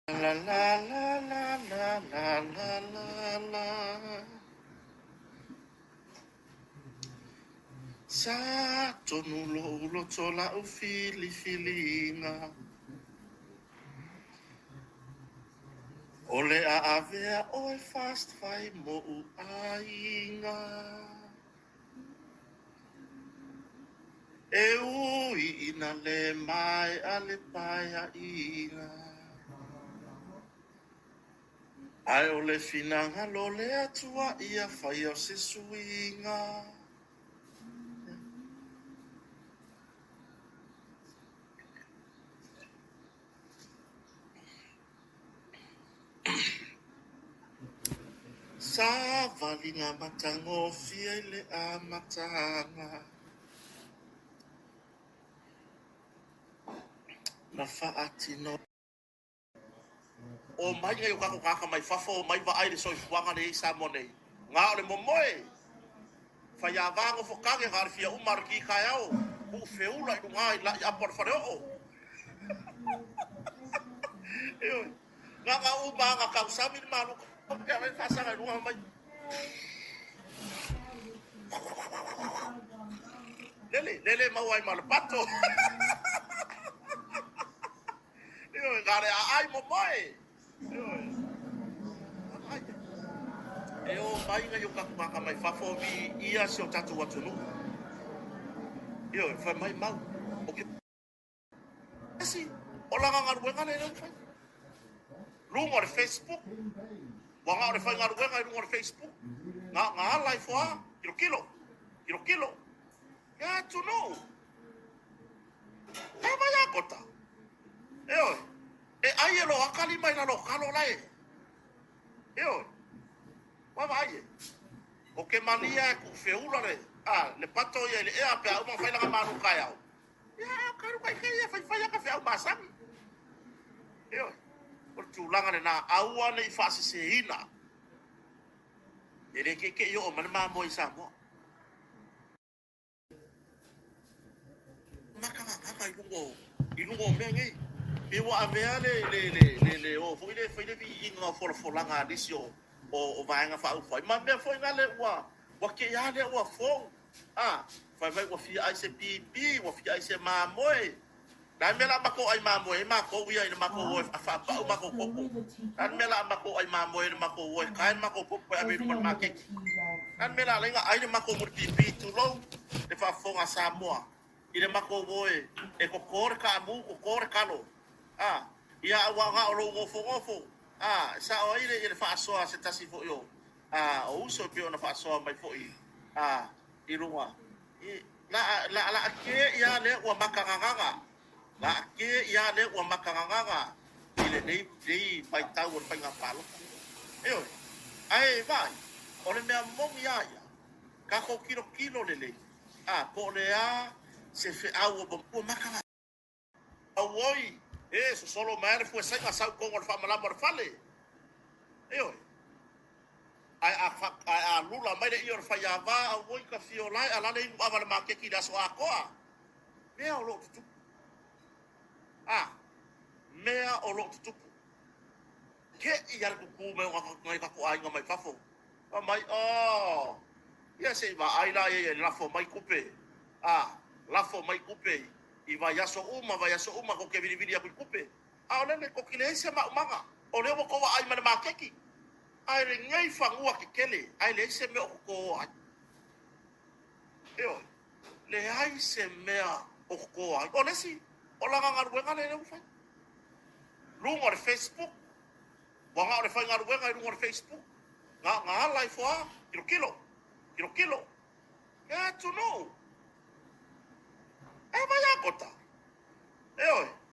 La la la la la la la la la. Sa tonu lou loto la'u filifiliga, O le a avea oe fast fai mo'u aiga. E ui ina lē maea le paeaiga, Ae o le finagalo o le Atua ia faia o se suiga. Savaliga matagofie i le amataga na faatino. Omai nai o tatou tagata mai fafo, omai vaai le soifuaga lea i Samoa nei. Na o le momoe, faiava nofo tane, na o le fia uma o le ki taeao, tuu feula i luga i lai apo o le faleoo. Ioe. Na na uma na tausami le malu, ke ave faasaga i luga mai. Lele, lele maua ai ma le pato. Ioe, na o le aai momoe. Ioe. Aai. E o mai nai o tatou tagata mai fafo viia si o tatou atunuu. Ioe, fai mai mau. O ke isi, o lana galuega lea ua fai. Luga o le Facebook, ua na o le faigaluega i luga o le Facebook. Na, na ala ifo a, kilokilo, kilokilo. E atunuu. E vai a kota. Ioe. E ai e lo akali mai lalo o kalo lae. Ioe. Ua vaai e. O ke mania e ku feula le, a, le pato ia i le ea pe a uma fai lana malu taeao. Ia, a kalu kai kai ia fai fai aka feau masani. Ioe. O le tulaga lena, aua ne i faaseseina. E le ke'eke'e oo mai le mamoe i Samoa. Matagataga i luga o i luga o mea nei. Pe ua avea le le le le le o foi le fai le viiga o folafolaga a nisi o o, o vaega faaupufai ma mea foi na le ua ua te a lea ua fou. A fai mai ua fia ai se pipi, ua fia ai se mamoe. Le a le mea o le a matou ai mamoe ai matou ia i le matou o e faapau matou popo? Le a le mea o le a matou ai mamoe ai i le matou o e tae le matou popo e ave i luma o le maketi? Le a le mea o le a ala ai ona ai le matou mulipipi, tulou le faafofoga a Samoa, i le matou o e toto le taamu, toto le talo, a? Ia, aua na o lou nofonofo, a, e sao ai le faasoa a se tasi foi o, a, o uso e pei ona faasoa mai foi, a, i luga. La la la ke ia lea ua makagagaga. La ke ia lea ua makagagaga i lenei nei vaitau o le faiga palota. Ioe. Ae vaai, o le mea moni a ia, tatou tilotilo lelei, a, po o le a se feau ua makagaga. Auoi, e sosolo mai a le fuesaiga sau i totonu o le faamalama o le fale. Ioe. Ae a, ae a lula mai le ie o le faiava, auoi ka fio lae a lale inu ava le maketi i le aso atoa. Mea o lo o tutupu. A, mea o lo o tutupu. Ke'i a le tutū mai o nai tatou aiga mai fafo. Fai mai, oh, ia se i vaai la ia i lafo mai tupe. A, lafo mai tupe i vaiaso uma, vaiaso uma tou te vilivili atu i tupe. A o lele, tou te leai se maumaga. O lea ua tou aai ma le maketi. Ae lenei fanua tetele, ae leai se mea o totō ai. Ioe, leai se mea o totō ai. O le isi, o lana galuega lea ua fai. Luga o le Facebook, ua na o le faigaluega i luga o le Facebook, na, na ala ifo a, kilokilo, kilokilo. E atunuu.